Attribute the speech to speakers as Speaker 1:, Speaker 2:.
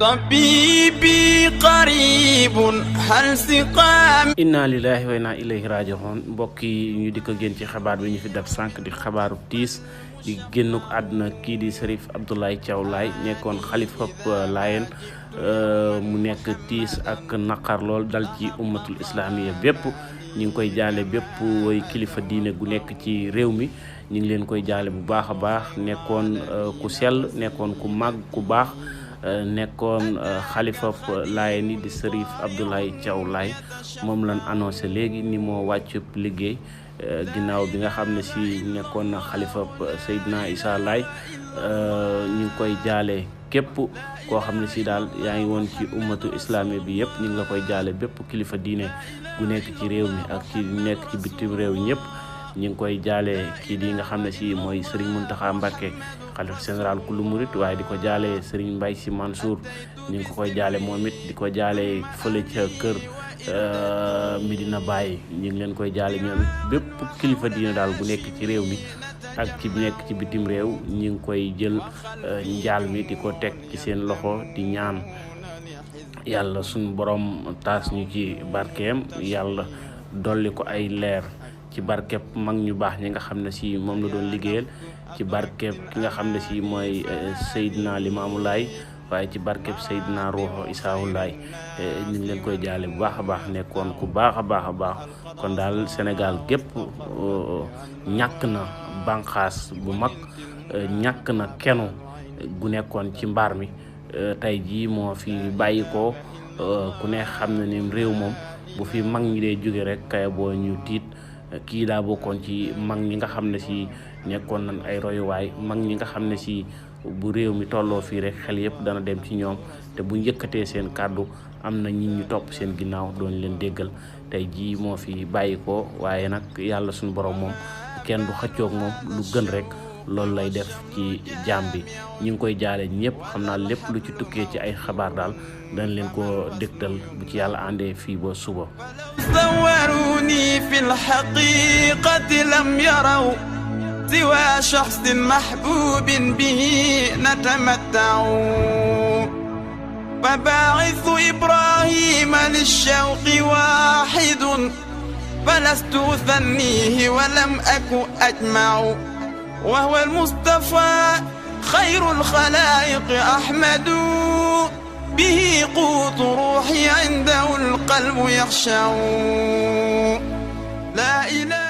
Speaker 1: طبيبي قريب هل سقام.
Speaker 2: inna lillahi wa inna ilayhi raji'un. mbokk yi ñu di ko génn ci xabaar bi ñu fi def sànq di xabaaru tiis di génnuk àdduna kii di Cherif Abdoulaye Thiaw Laye nekkoon xalifa Laayeen mu nekk tiis ak naqar lool dal ci ummatul islamiya bépp. ñu ngi koy jaale bépp way kilifa diine gu nekk ci réew mi ñu ngi leen koy jaale bu baax a baax. nekkoon ku sell, nekkoon ku màgg ku baax, nekkoon xalifa Laayeen ni di Cherif Abdoulaye Thiaw Laye. moom lañ annoncé léegi ni moo wàcc liggéey ginnaaw bi nga xam ne si nekkoon na xalifa Seydina Issa Laye. ñu ngi koy jaale képp koo xam ne si daal yaa ngi woon ci ummatu islami bi yëpp. ñu ngi la koy jaale bépp kilifa diine gu nekk ci réew mi ak ci nekk ci bitim réew ñëpp. ñu ngi koy jaale kii di nga xam ne si mooy Serigne Mountakha Mbacké xalifa général kullu murit, waaye di ko jaale Serigne Mbaye Sy Mansour. ñu ngi ko koy jaale moom it di ko jaale fële ca kër Medina Baye. ñu ngi leen koy jaale ñoom it bépp kilifa diine daal bu nekk ci réew mi ak ci nekk ci bitim réew. ñu ngi koy jël njaal mi di ko teg ci seen loxo di ñaan yàlla suñu borom taas ñu ci barkeem, yàlla dolli ko ay leer ci barkeb mag ñu baax ñi nga xam ne si moom la doon liggéeyal, ci barkeb ki nga xam ne si mooy Seydina Limaamu Laay, waaye ci barkeb Seydina Ruuxu Isaa Laay. ñu ngi leen koy jaale bu baax a baax, nekkoon ku baax a baax a baax. kon daal Sénégal gépp ñàkk na banqaas bu mag, ñàkk na kenu gu nekkoon ci mbaar mi. tey jii moo fi bàyyi ko. ku ne xam na ni réew moom bu fi mag ñi dee jóge rek kay boo ñu tiit. kii daa bokkoon ci mag ñi nga xam ne si nekkoon nañ ay royuwaay, mag ñi nga xam ne si bu réew mi tolloo fii rek xel yëpp dana dem ci ñoom, te buñ yëkkatee seen kàddu am na ñit ñu topp seen ginnaaw doon leen déggal. tey jii moo fi bàyyi ko, waaye nag yàlla suñu borom moom kenn du xëccoog moom, lu gën rek loolu lay def ci jaam bi. ñu ngi koy jaale ñëpp, xam naa lépp lu ci tukkee ci ay xabaar daal dañ leen ko dégtal bu ci yàlla àndee fii ba suba.
Speaker 1: صوروني في الحقيقة لم يروا سوى شخص محبوب به نتمتع. فباعث إبراهيم للشوق واحد فلست أثنيه ولم أك أجمع. وهو المصطفى خير الخلائق أحمد به قوت روحي عنده القلب يخشع. لا إله